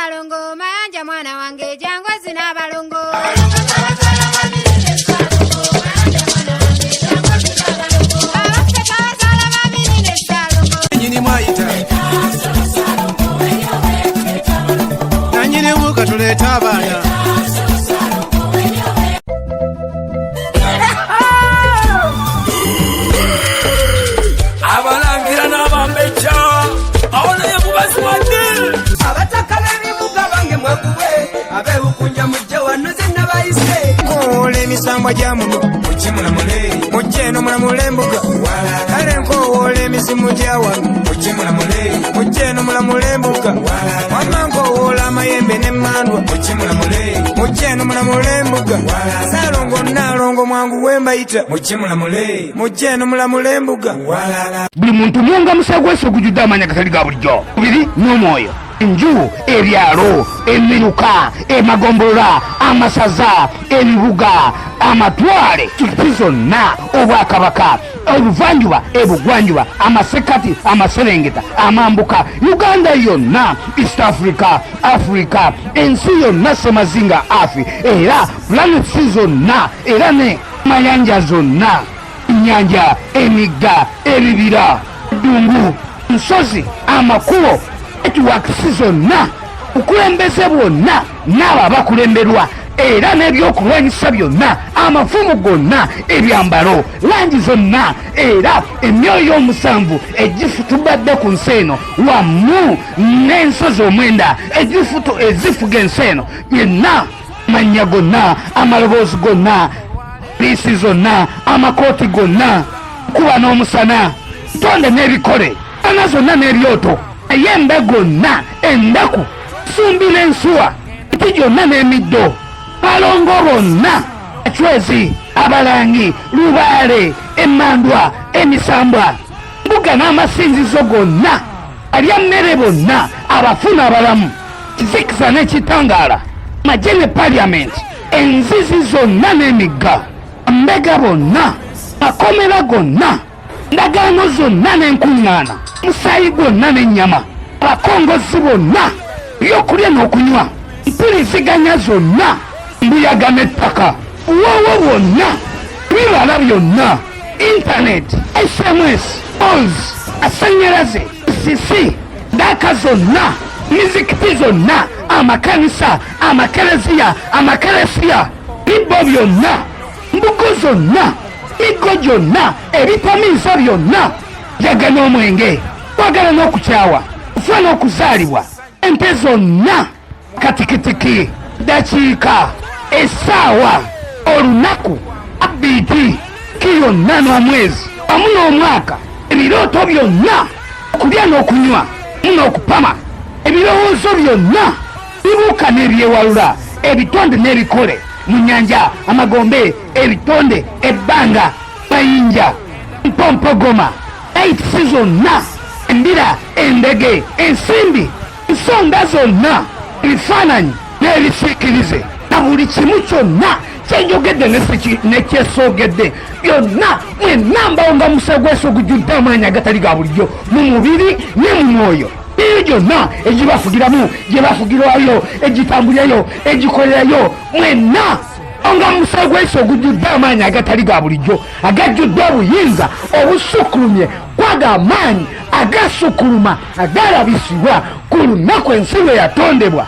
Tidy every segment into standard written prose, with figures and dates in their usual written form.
Ssalongo Mayanja mwana wange jangu ozina abalongo. Abaffe twabazaala babiri ne Ssalongo. Nyini mwayita nanyini wuka tuleeta abaana. Abalangira n'abambejja awo naye mubaziwadde. Abataka b'ebibuga bange mwaguwe, abebukunja mujje wano zenabayise. Nkowoola emisambwa gya muno, mujje eno mulamule embuga. Kale nkowoola emizimu gya wano, mujje eno mulamule embuga. Wamma nkowoola amayembe n'emmandwa, mujje eno mulamule embuga. Ssaalongo Nnaalongo mwangu wembayita, mujje eno mulamule embuga. Buli muntu munga musagwesi ogujjudde amaanyi agatali ga bulijjo, mubiri n'omwoyo. Enju, ebyalo, emiruka, emagombolola, amasaza, ebibuga, amatwale, kiti zonna, obwakabaka, obuvanjuba, ebugwanjuba, amasekati, amaserengeta, amambuka, Uganda yonna, East Africa, Africa, ensi yonna, semazinga afi, era planets zonna, era ne mayanja zonna, ennyanja, emigga, ebibira, eddungu, nsozi, amakubo, networks zonna, obukulembeze bwonna n'abo abakulemberwa, era n'ebyokulwanyisa byonna, amafumu gonna, ebyambalo, langi zonna, era emyoyo omusanvu egifutubadde ku nsi eno wamu n'ensozi omwenda egifutu ezifuga ensi eno yenna, amannya gonna, amaloboozi gonna, liisi zonna, amakooti gonna, kuba n'omusana, tonde n'ebikole, ana zonna n'ebyoto, ayembe gonna, endaku, sumbi n'ensuwa, emiti gyonna n'emiddo, balongo bonna, acwezi, abalangi, lubaale, emmandwa, emisambwa, mbuga n'amasinzizo gonna, alya mmere bonna, abafu n'abalamu, kizikiza n'ekitangaala, magye ne paliyamenti, enzizi zonna n'emigga, mbega bonna, makomera gonna, ndagaano zonna n'enkuŋŋaana, musaayi gwonna n'ennyama, abakongozzi bonna, ebyokulya n'okunywa, mpuliziganya zonna, mbuyaga n'ettaka, buwoowo bwonna, bibala byonna, intaneti, SMS, calls, asannyalaze, cc, daaka zonna, mizikiti zonna, amakanisa, amakereziya, amakeresiya, bibbo byonna, mbugo zonna, miggo gyonna, ebitamiiza byonna, njaga n'omwenge, kwagala n'okukyawa, kufa n'okuzaalibwa, ente zonna, katikitiki, dakiika, essaawa, olunaku, abbiiti, ki yonna n'omwezi wamu n'omwaka, ebirooto byonna, okulya n'okunywa wamu n'okupama, ebirowoozo byonna, bibuuka n'ebyewalula, ebitonde n'ebikole mu nnyanja, amagombe, ebitonde, ebbanga, mayinja, mpompogoma, laitisi zonna, embira, endege, ensimbi, ensonda zonna, ebifaananyi n'ebisiikirize, na buli kimu kyonna kyenjogedde nekyesoogedde byonna, mwenna mbawo nga musagwesa ogujjudde amaanyi agatali ga bulijjo mu mubiri ne mu mwoyo. Eyo gyonna egibafugiramu, gye bafugirwayo, egitambulirayo, egikolerayo, mwenna nga musagwesa ogujjudde amaanyi agatali ga bulijjo, agajjudde obuyinza obusukkulumye kwaga amaanyi agasukkuluma agalabisibwa ku lunaku ensi lwe yatondebwa,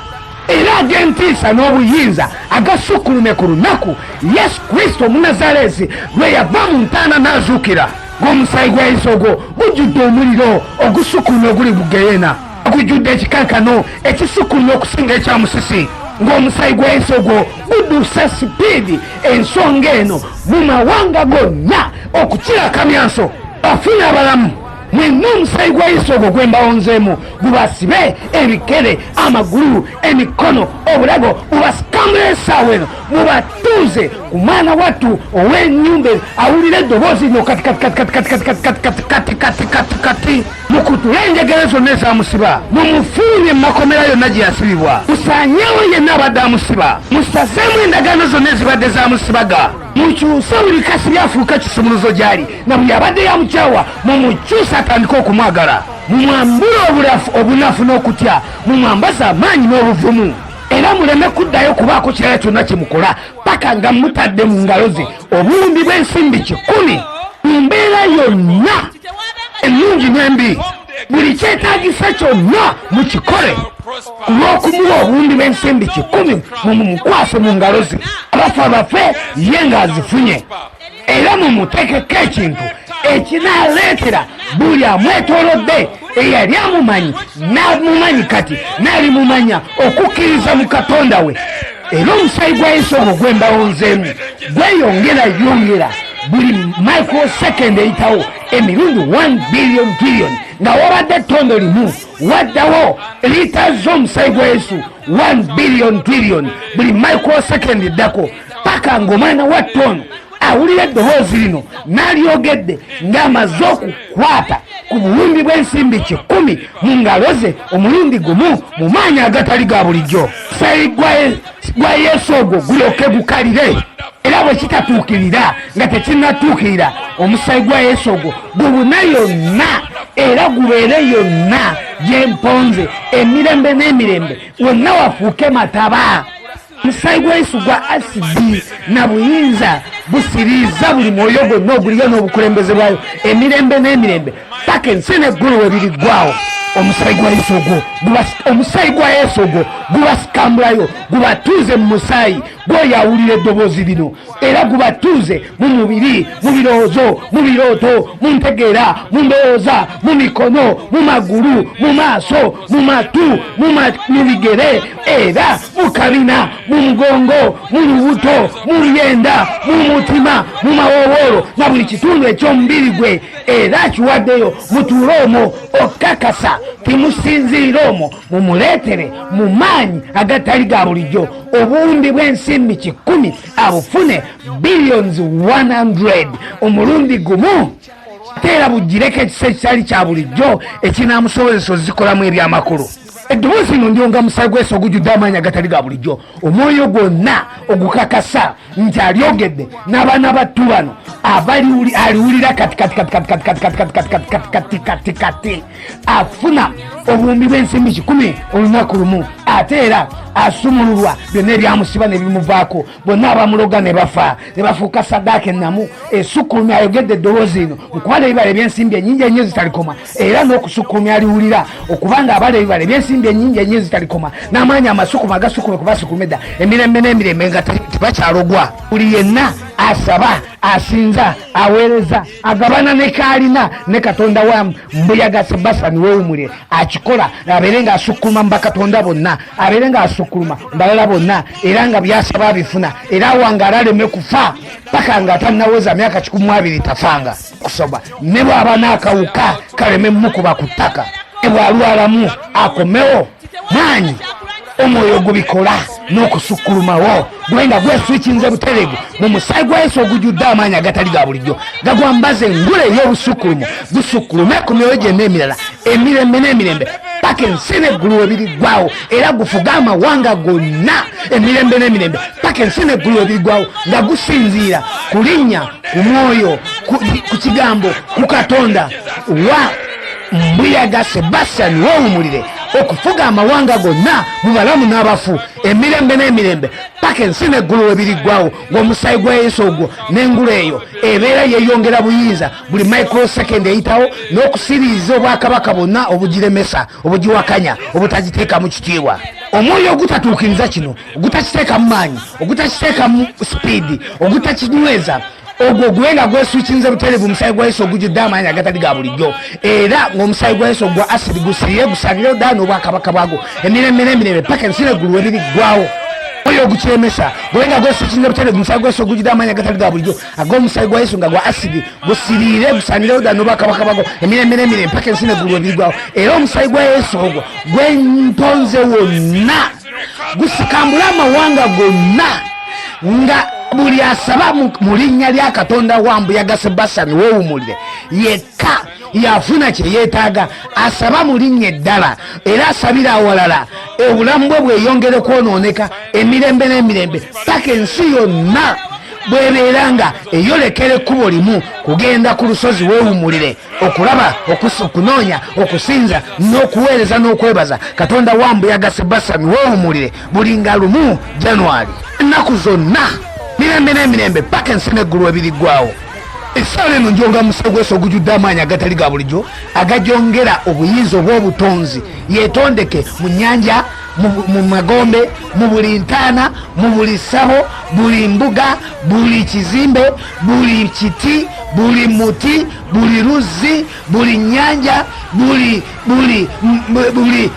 era ag'entiisa n'obuyinza agasukkulumye ku lunaku Yesu Kristo Omunazaleesi lwe yava mu ntaana n'azuukira, ng'omusaayi gwa Yesu ogwo gujjudde omuliro ogusukkulumye oguli mu ggeyeena, gujjudde ekikankano ekisukkulumye okusinga ekya musisi, ng'omusaayi gwa Yesu ogwo guddusa sipiidi ensonga eno mu mawanga gonna okukira akamyanso. Bafuna abalamu mwenna, omusaayi gwa Yesu ogwo gwe mbawonzeemu gubasibe ebikere, amagulu, emikono, obulago, bubasika. Mubasikambule essaawa eno, mubatuuze ku mwana wattu ow'ennyumba awulira eddoboozi lino kati kati kati kati kati kati kati kati kati kati kati kati. Mukutule enjegere zonna ezamusiba, mumufulumye mu makomera yonna gye yasibibwa, musaanyewo yenna abadde amusiba, musazeemu endagaano zonna ezibadde zamusibaga, mukyuse buli kasibye afuuke kisumuluzo gy'ali, na buli abadde yamukyawa mumukyuse atandike okumwagala, mumwambule obulafu obunafu n'okutya, mumwambaze amaanyi n'obuvumu, era muleme kuddayo kubaako kirala kyonna kye mukola paka nga mutadde mu ngalo ze obuwumbi bw'ensimbi 1,000 mu mbeera yonna ennungi n'embi. Buli kyetaagisa kyonna mukikole ku lw'okumuwa obuwumbi bw'ensimbi 1,000, mumumukwase mu ngalo ze, abafa bafe ye ng'azifunye, era mumuteekeko ekintu ekinaaleetera buli amwetoolodde eyali amumanyi n'amumanyi kati n'alimumanya okukkiriza mu Katonda we. Era omusaayi gwa Yesu ogwo gwembawonzeemu gweyongera yongera buli microsecond eyitawo emirundi 1 billion trillion, nga wabadde ettondo limu waddawo liita z'omusaayi gwa Yesu 1 billion trillion buli microsecond eddako, paka ng'omwana wa ttono awulira eddoboozi lino n'alyogedde ng'amaze okukwata ku buwumbi bw'ensimbi 1,000 mu ngalo ze omulundi gumu mu maanyi agatali ga bulijjo. Omusaayi gwa Yesu ogwo gulyoke gukalire, era bwe kitatuukirira nga tekinnatuukirira, omusaayi gwa Yesu ogwo gubuna yonna era gubeere yonna gye mponze emirembe n'emirembe, wonna wafuuke mataba. Omusaayi gwa Yesu gwa asidi na buyinza busiriiza buli mwoyo gwonna oguliyo n'obukulembeze bwayo emirembe n'emirembe paka ensi n'eggulu we biriggwawo. Omusaayi gwa Yesu ogwo omusaayi gwa Yesu ogwo gubasikambulayo, gubatuuze mu musaayi gw'oyo awulira eddoboozi lino, era gubatuuze mu mubiri, mu birowoozo, mu birooto, mu ntegeera, mu ndowooza, mu mikono, mu magulu, mu maaso, mu matu, mu bigere, era mu kabina, mu mugongo, mu lubuto, mu byenda, mu mutima, mu mawowoolo, na buli kitundu eky'omubiri gwe, era akiwaddeyo. Mutuule omwo okakasa timusinziira omwo, mumuleetere mu maanyi agatali ga bulijjo obuwumbi bw'ensimbi 1,000 abufune billions 100 omulundi gumu, ate era bugireko ekisa ekitali kya bulijjo ekinaamusobozesa ozikolamu ebyamakulu. Eddoboozi lino ndyonga musaayi gw'Yesu ogujjudde amaanyi agatali ga bulijjo, omwoyo gwonna ogukakasa nti alyogedde n'abaana battu bano aliwulira kati kati kati kati kati kati kati kati kati kati kati kati kati kati afuna obuwumbi bw'ensimbi 1,000 olunaku lumu, ate era asumululwa byonna ebyamusiba ne bimuvaako, bonna abamuloga ne bafa ne bafuuka saddaaka ennamu esukkulumya. Ayogedde eddoboozi lino mukubala ebibala eby'ensimbi ennyingi ennyo zitalikoma, era n'okusukkulumya aliwulira okubanga abala ebibala eby'ensimbi ennyingi ennyo zitalikoma n'amaanyi amasukuma agasukkume kubasukkuluma edda emirembe n'emirembe nga tebakyalogwa. Buli yenna asaba, asinza, aweereza, agabana ne kaalina ne Katonda wa Mbuyaga Sebasani weewumulire, akikola abeere ng'asukkuluma mu bakatonda bonna, abeere ng'asukkuluma mu balala bonna, era nga byasaba abifuna, era awangaala aleme kufa paka nga tannaweza myaka 120, tafanga kusoba, ne bw'aba n'akawuka kaleme mukuba ku ttaka, ne bw'alwalamu akomewo maanyi. Omwoyo gubikola n'okusukkulumawo gwe nga gweswikinze butereevu mu musaayi gwa Yesu ogujjudde amaanyi agatali ga bulijjo, gagwambaza engule ey'obusukkulumu, gusukkulume ku myoyo gyenna emirala emirembe n'emirembe paka ensi n'eggulu we biriggwawo, era gufuge amawanga gonna emirembe n'emirembe paka ensi n'eggulu we biriggwawo, nga gusinziira ku linnya, ku mwoyo, ku kigambo, ku Katonda wa Mbuyaga Sebastian weewumulire, okufuga amawanga gonna mu balamu n'abafu emirembe n'emirembe paka ensi n'eggulu we biriggwawo, ng'omusaayi gwa Yesu ogwo n'engulu eyo ebeera yeeyongera buyinza buli microsecond eyitawo, n'okusiriiza obwakabaka bwonna obugiremesa, obugiwakanya, obutagiteekamu kitiibwa. Omwoyo ogutatuukiriza kino, ogutakiteekamu maanyi, ogutakiteekamu sipiidi, ogutakinyweza, ogwo gwe nga gweswikinze butereevu omusaayi gwa Yesu ogujjudde amaanyi agatali ga bulijjo, era ng'omusaayi gwa Yesu ogwa asidi gusirire gusalire ddala n'obwakabaka bwagwo emirembe n'emirembe paka ensi n'eggulu we biriggwawo. Oyo ogukiremesa gwe nga gweswikinze butereevu omusaayi gwa Yesu ogujjudde amaanyi agatali ga bulijjo ag'omusaayi gwa Yesu nga gwa asidi gusirire gusanirewo ddala n'obwakabaka bwagwo emirembe n'emirembe paka ensi n'eggulu we biriggwawo, era omusaayi gwa Yesu ogwo gwentonze wonna. Gusikambule amawanga gonna nga buli asaba mu linnya lya Katonda wa Mbuyaga Sebastian weewumulire yekka yafuna kye yeetaaga. Asaba mu linnya eddala era asabira awalala, obulamu bwe bweyongere kwonooneka emirembe n'emirembe, paka ensi yonna bwebeera nga eyolekera ekkubo limu kugenda ku lusozi weewumulire okulaba, okunoonya, okusinza n'okuweereza n'okwebaza Katonda wa Mbuyaga Sebastian weewumulire buli nga 1 Januari, ennaku zonna, mirembe n'emirembe, paka ensi n'eggulu ebiriggwawo. Essaawa eno njonga musegwesa ogujjudde amaanyi agatali ga bulijjo agajongera obuyinza obw'obutonzi yeetondeke mu nnyanja, mu magombe, mu buli ntaana, mu buli ssabo, buli mbuga, buli kizimbe, buli kiti, buli muti, buli luzzi, buli nnyanja, buli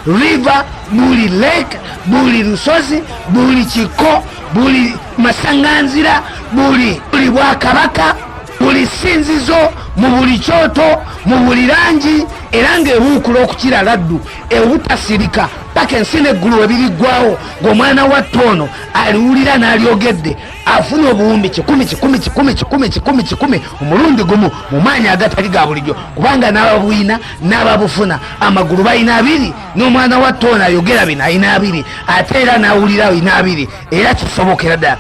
river, buli lake, buli lusozi, buli kiko, buli masaŋŋanzira, buli bwakabaka, buli ssinzizo, mu buli kyoto, mu buli langi, era ng'ebuukula okukira laddu obutasirika paka ensi n'eggulu we biriggwawo, ng'omwana wa ttoono aliwulira n'alyogedde afuna obuwumbi 100 100 100 100 100 100 omulundi gumu mu maanyi agatali ga bulijjo, kubanga n'ababwina n'ababufuna amagulu balina abiri, n'omwana wa ttoono ayogera bino alina abiri, ate era n'awulira alina abiri. Era kisobokera ddala,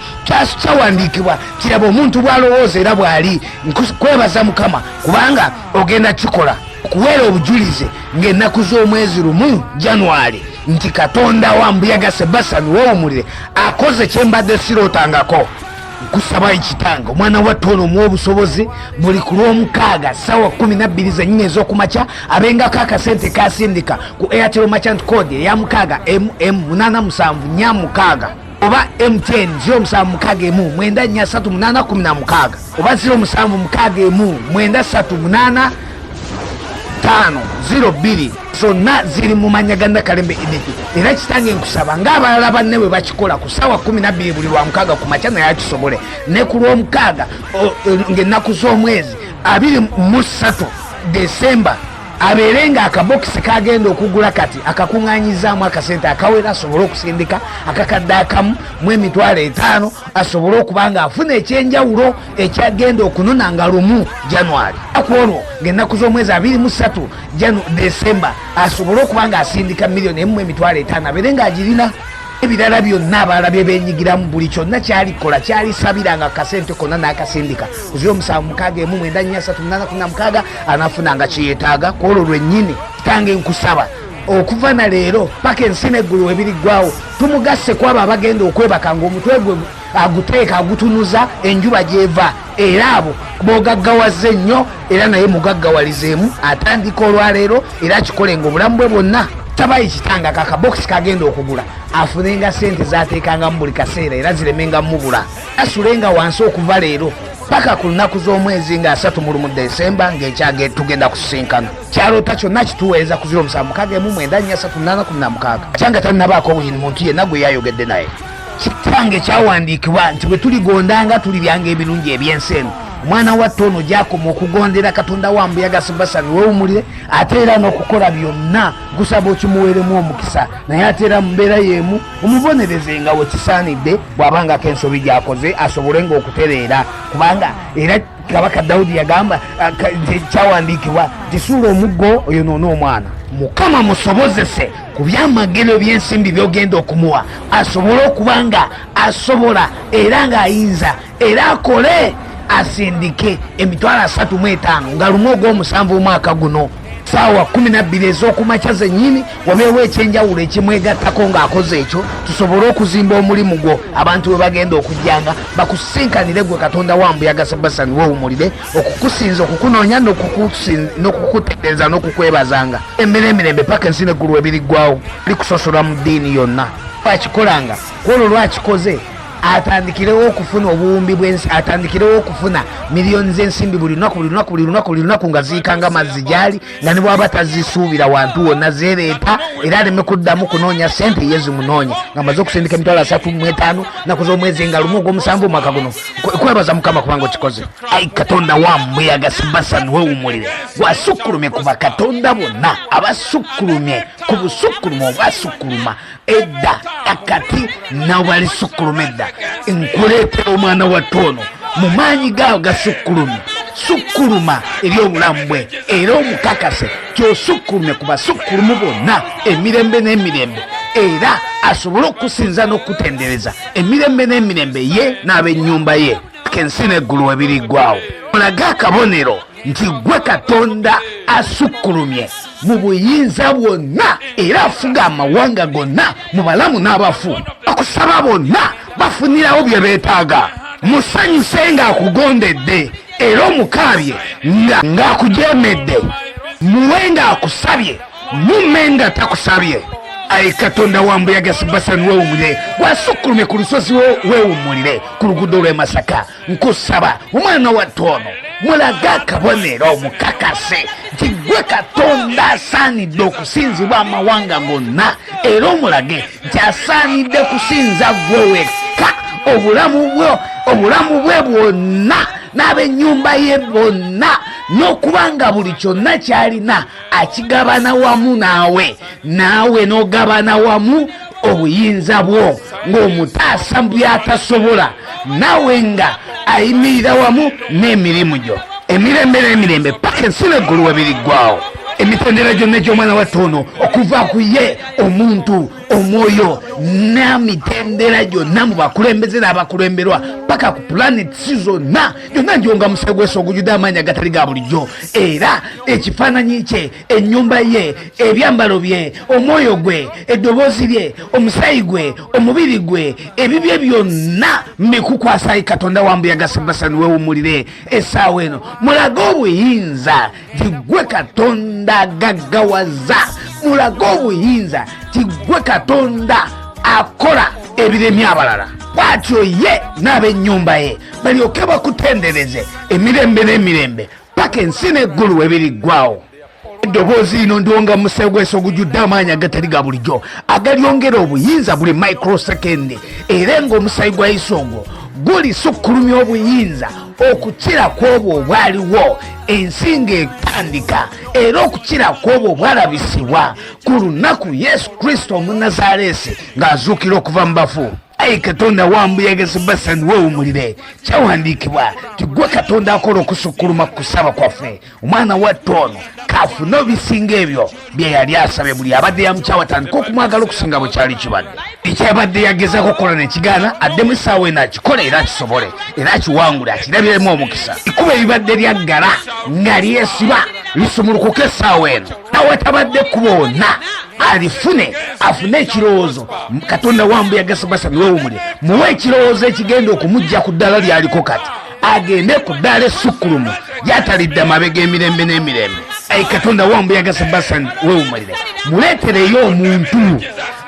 kyawandiikibwa kiraba omuntu bw'alowooza era bw'ali. Nkwebaza Mukama kubanga ogenda kikola okuweera obujulizi ng'ennaku z'omwezi 1 Januari nti Katonda wa Mbuyaga Sebastian weewumulire akoze kye mbadde sirootangako. Nkusaba Kitange, omwana wa ttoono omuwa obusobozi buli ku Lwomukaaga ssaawa 12 zennyini ez'okumakya abengako akasente kasindika ku Airtel merchant code eya 6 mm 8746 oba MTN 0761 943 816 oba 0761 938 502, zonna ziri mu mannya ga Nakalembe Edith. Era Kitange, nkusaba ng'abalala banne bwe bakikola ku ssaawa 12 buli Lwamukaaga ku makya, naye akisobole ne ku Lwomukaaga ng'ennaku z'omwezi 23 Desemba, abeere nga akabokisi kagenda okugula kati akakuŋŋaanyizaamu akasente akawera, asobole okusindika akakadde akamu mu 500,000, asobole okuba nga afuna ekyenjawulo ekyagenda okunona nga 1 Januari ku olwo ng'ennaku z'omwezi 23 Desemba, asobole okuba nga asindika 1,500,000, abeere ng'agirina. Ebirala byonna abalala bye benyigiramu, buli kyonna kyalikola kyalisabira nga kasente konna n'akasindika ku 0761 943 816, anafunanga kyeyetaaga ku olwo lwennyini. Kitange, nkusaba okuva na leero paka ensi n'eggulu webiriggwawo, tumugasse ku abo abagenda okwebaka ng'omutwe gwe aguteeka agutunuza enjuba gyeva, era abo bogaggawaze nnyo, era naye mugaggawalizeemu atandika olwaleero era akikole nga obulamu bwe bwonna. Tabayi Kitanga, kakabokisi kagenda okugula afunenga sente zateekangamu buli kaseera era ziremenga mubula, asulenga wansi okuva leero paka ku lunaku z'omwezi nga 31 Desemba ng'ekyage tugenda kusisinkana. Kyaloota kyonna kituweereza ku 0761 943 816 kyanga tannabaako buli muntu yenna gwe yayogedde naye. Kitange, kyawandiikibwa nti bwe tuligondanga tuliryanga ebirungi ebyensi eno. Omwana wa ttoono gyakoma okugondera Katonda wa Mbuyaga Sebastian weewumulire ate era n'okukola byonna, nkusaba okimuweeremu omukisa, naye ate era mu mbeera y'emu omubonereze nga we kisaanidde bw'abangako ensobi gy'akoze asobole ng'okutereera, kubanga era Kabaka Dawudi yagamba nti kyawandiikibwa nti suula omuggo oyonoone omwana. Mukama musobozese ku byamagero by'ensimbi by'ogenda okumuwa asobole okuba nga asobola era ng'ayinza era akole asindike 35,000 nga 1 ogw'omusanvu omwaka guno saawa 12 ez'okumakya zennyini, wabeewo ekyenjawulo ekimwegattako ng'akoze ekyo, tusobole okuzimba omulimu gwo abantu we bagenda okujjanga bakusinkanire gwe Katonda wa Mbuyaga Sebastian weewumulire okukusinza, okukunoonya n'okukutegeeza n'okukwebazanga emmere emirembe paka ensi n'eggulu ebiriggwawo. Likusosolwa mu ddiini yonna akikolanga ku olwo lwakikoze atandikirewo okufuna obuwumbi bw'ensi, atandikirewo okufuna miliyoni z'ensimbi buli lunaku, buli lunaku, buli lunaku, buli lunaku, nga ziikanga mazzi gyali, nga ne bw'aba tazisuubira wantu wonna zeereeta, era aleme kuddamu kunoonya ssente ye zimunoonya nga amaze okusindika 35,000 naku z'omwezi nga 1 ogw'omusanvu omwaka guno. Kwebaza Mukama kubanga okikoze. Ai Katonda wa Mbuyaga Sebastian weewumulire, gwasukkulumye ku bakatonda bonna abasukkulumye ku busukkuluma obwasukkuluma edda. Akati nawalisukkuluma edda. Nkuleetera omwana wattu ono mu maanyi gaawo gasukkulumye, sukkuluma eri obulamu bwe, era omukakase kyosukkulumye ku basukkulumu bonna emirembe n'emirembe, era asobole okusinza n'okutendereza emirembe n'emirembe ye n'ab'ennyumba ye. Ensi n'eggulu we biriggwawo, mulage akabonero nti ggwe Katonda asukkulumye mu buyinza bwonna era afuga amawanga gonna mu balamu n'abafu. Akusaba bonna bafunirawo bye beetaaga. Musanyuse ng'akugondedde era omukaabye ng'akujeemedde. Muwe ng'akusabye, mumme nga takusabye. Ayi Katonda wa Mbuyaga Sebasani, weewummulire, gwasukkulumye ku lusozi weewummulire ku luguudo lw'e Masaka. Nkusaba omwana wattu ono mulage akabonero, omukakase nti ggwe Katonda asaanidde okusinzibwa amawanga gonna, era omulage nti asaanidde kusinza ggwe wekka obulamu bwe bwonna n'ab'ennyumba ye bonna, n'okuba nga buli kyonna ky'alina akigabana wamu naawe, naawe n'ogabana wamu obuyinza bwo ng'omutaasa mu by'atasobola, naawe nga ayimirira wamu n'emirimu gyo emirembe n'emirembe paka ensi n'eggulu we biriggwawo. Emitendera gyonna egy'omwana wattu ono okuva ku ye omuntu, omwoyo n'emitendera gyonna mu bakulembeze n'abakulemberwa paka ku pulaneti zonna gyonna, ndyonga musayi gw'ensi ogujjudde amaanyi agatali ga bulijjo, era ekifaananyi kye, ennyumba ye, ebyambalo bye, omwoyo gwe, eddoboozi lye, omusaayi gwe, omubiri gwe, ebibye byonna mbikukwasa. Ayi Katonda wa Mbuyaga Sebasani, weewummulire essaawa eno, mulage obuyinza nti ggwe Katonda agaggawaza, mulage obuyinza nti ggwe Katonda akola ebiremye abalala. Bw'atyo ye n'ab'ennyumba ye balyoke bakutendereze emirembe n'emirembe paka ensi n'eggulu we biriggwawo. Eddoboozi lino ndiwonga musayi gw'ensi ogujjudde amaanyi agatali ga bulijjo agalyongera obuyinza buli microsecond, era ng'omusayi gwa Yesu ogwo gulisukkulumya obuyinza okukira ku obwo obwaliwo ensi ng'etandika, era okukira ku obwo obwalabisibwa ku lunaku Yesu Kristo Omunazaalesi ng'azuukira okuva mu bafu. Ayi Katonda wa Mbuyaga Sebasani, weewumulire. Kyawandiikibwa nti ggwe Katonda akola okusukkuluma ku kusaba kwaffe. Omwana wattu ono kafune obisinga ebyo bye yali asabye. Buli abadde yamukyawa atandika okumwagala okusinga bwe kyali kibadde. Ekyabadde yagezaako okukola nekigaana, addemu essaawa eno akikole era akisobole era akiwangule, akirabiremu omukisa. Ekkubo eribadde lyaggala nga lyesiba lisumulukuke essaawa eno, awatabadde kkubo wonna alifune, afune ekirowoozo. Katonda wa Mbuyaga Sebasani, weewumule, muwe ekirowoozo ekigenda okumujja ku ddaala lyaliko kati agende ku ddaala essukkulumu lyatalidde amabega emirembe n'emirembe. Ayi Katonda wa Mbuyaga Sebasani, weewumulire, muleetereyo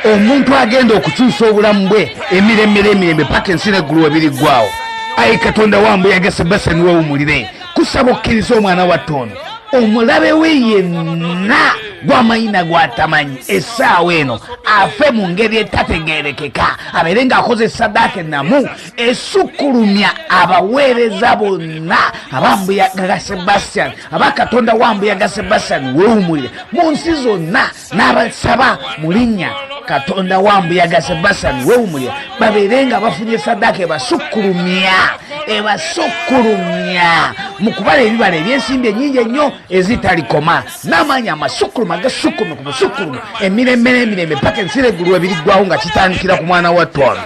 omuntu agenda okukyusa obulamu bwe emirembe n'emirembe paka ensi n'eggulu we biriggwawo. Ayi Katonda wa Mbuyaga Sebasani, weewumulire, kusaba okkiriza omwana wattu ono, omulabe we yenna gwamanyi na gwatamanyi essaawa eno afe mu ngeri etategeerekeka, abeere ng'akoze saddaaka ennamu esukkulumya abaweereza bonna abambuyaga Sebastian, aba Katonda wa Mbuyaga Sebastian, weewumulire mu nsi zonna n'abasaba mu linnya Katonda wa Mbuyaga Sebastian, weewumulire, babeere nga bafunye saddaaka ebasukkulumya mu kubala ebibala eby'ensimbi ennyingi ennyo ezitalikoma, n'amaanyi amasukkuluma agasukkuluma ku busukkulumu emirembe n'emirembe paka ensi n'eggulu ebiriggwawo, nga kitandikira ku mwana wa ttwano.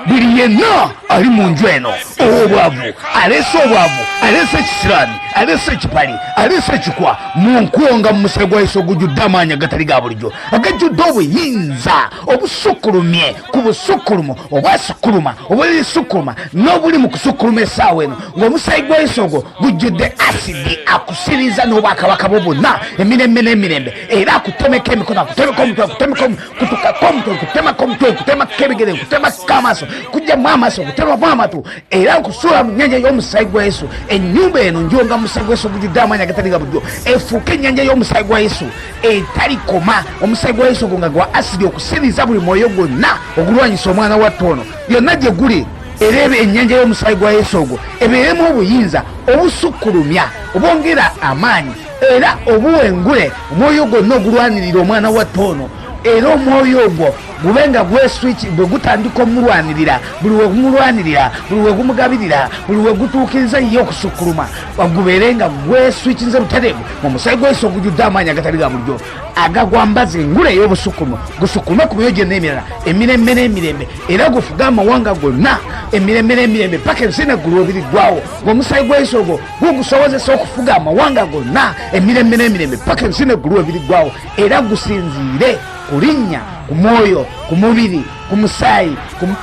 Buli yenna ali mu nju eno ow'obwavu, aleese obwavu, aleese ekisiraani, aleese ekipali, aleese ekikwa mu nkuwonga mu musayi gwa Yesu ogujjudde amaanyi agatali ga bulijjo agajjudde obuyinza obusukkulumye ku busukkulumu obwasukkuluma obulisukkuluma n'obuli mu kusukkuluma essaawa eno, ng'omusaayi gwa Yesu ogwo gujjudde asidi akusiriza n'obwakabaka bwo bwonna emirembe n'emirembe, era akutemeko emikono, akutemeko omutwe, akutemeko kutukako omutwe, kutemako omutwe, kutemako ebigere, kutemako amaaso, kujjamu amaaso, kutemamu amatu, era nkusuula mu nnyanja y'omusaayi gwa Yesu. Ennyumba eno njonga musaayi gwa Yesu ogujjudde amaanyi agatali ga bulijjo efuuke ennyanja y'omusaayi gwa Yesu etalikoma, omusaayi gwa Yesu ogwo nga gwa asidi okusiriza buli mwoyo gwonna ogulwanyisa omwana wattu ono yonna gye guli, era ebe ennyanja y'omusaayi gwa Yesu ogwo ebeeremu obuyinza obusukkulumya obwongera amaanyi era obuwengule omwoyo gwonna ogulwanirira omwana wattu ono. Era omwoyo ogwo gube nga gweswiki bwe gutandika omulwanirira, buli we gumulwanirira, buli we gumugabirira, buli we gutuukiriza ye okusukkuluma, gubeere nga gweswikinze butereevu mu musaayi gwa Yesu ogujjudde amaanyi agatali ga bulijjo agagwambaza engule ey'obusukkulumu, gusukkulume ku myoyo gyonna emirala emirembe n'emirembe, era gufuge amawanga gonna emirembe n'emirembe paka ensi n'eggulu we biriggwawo, ng'omusaayi gwa Yesu ogwo gugusobozesa okufuga amawanga gonna emirembe n'emirembe paka ensi n'eggulu we biriggwawo, era gusinziire ku linnya, ku mwoyo, ku mubiri, ku musaayi,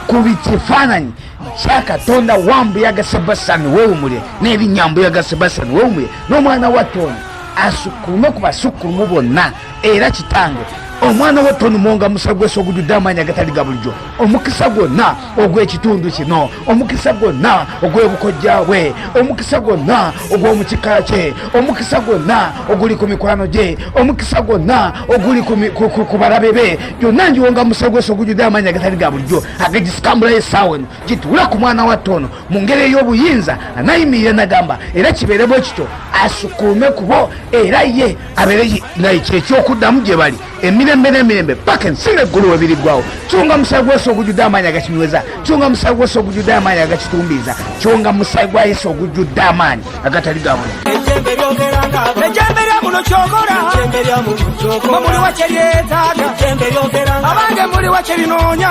ku kifaananyi kya Katonda wa Mbuyaga Sebastian weewumule, n'erinnya Mbuyaga Sebastian weewumule, n'omwana wa Tony asukkulume ku basukkulumu bonna. Era kitange omwana wa Tony Mwonga musa gwesa ogujjudde amaanyi agatali ga bulijjo, omukisa gwonna ogw'ekitundu kino, omukisa gwonna ogw'obukojja bwe, omukisa gwonna ogw'omu kika kye, omukisa gwonna oguli ku mikwano gye, omukisa gwonna oguli ku balabe be, gyonna ngiwonga musa gwesa ogujjudde amaanyi agatali ga bulijjo agagisikambulayo essaawa eno, gituule ku mwana wa Tono mu ngeri ey'obuyinza anayimirira nagamba, era kibeere bwe kityo, asukkulume ku bo, era ye abeere nga kyekyokuddamu gye bali emirembe n'emirembe paka ensi n'eggulu we biriggwawo. Kyonga musaayi gwa Yesu ogujjudde amaanyi agakinyweza, kyonga musaayi gwa Yesu ogujjudde amaanyi agakitumbiiza, kyonga musaayi gwa Yesu ogujjudde amaanyi agatali ga bulijjo. Ejjembe lya muno kyokola, mwe muliwa kye lyetaaga, abange muliwa kye linoonya.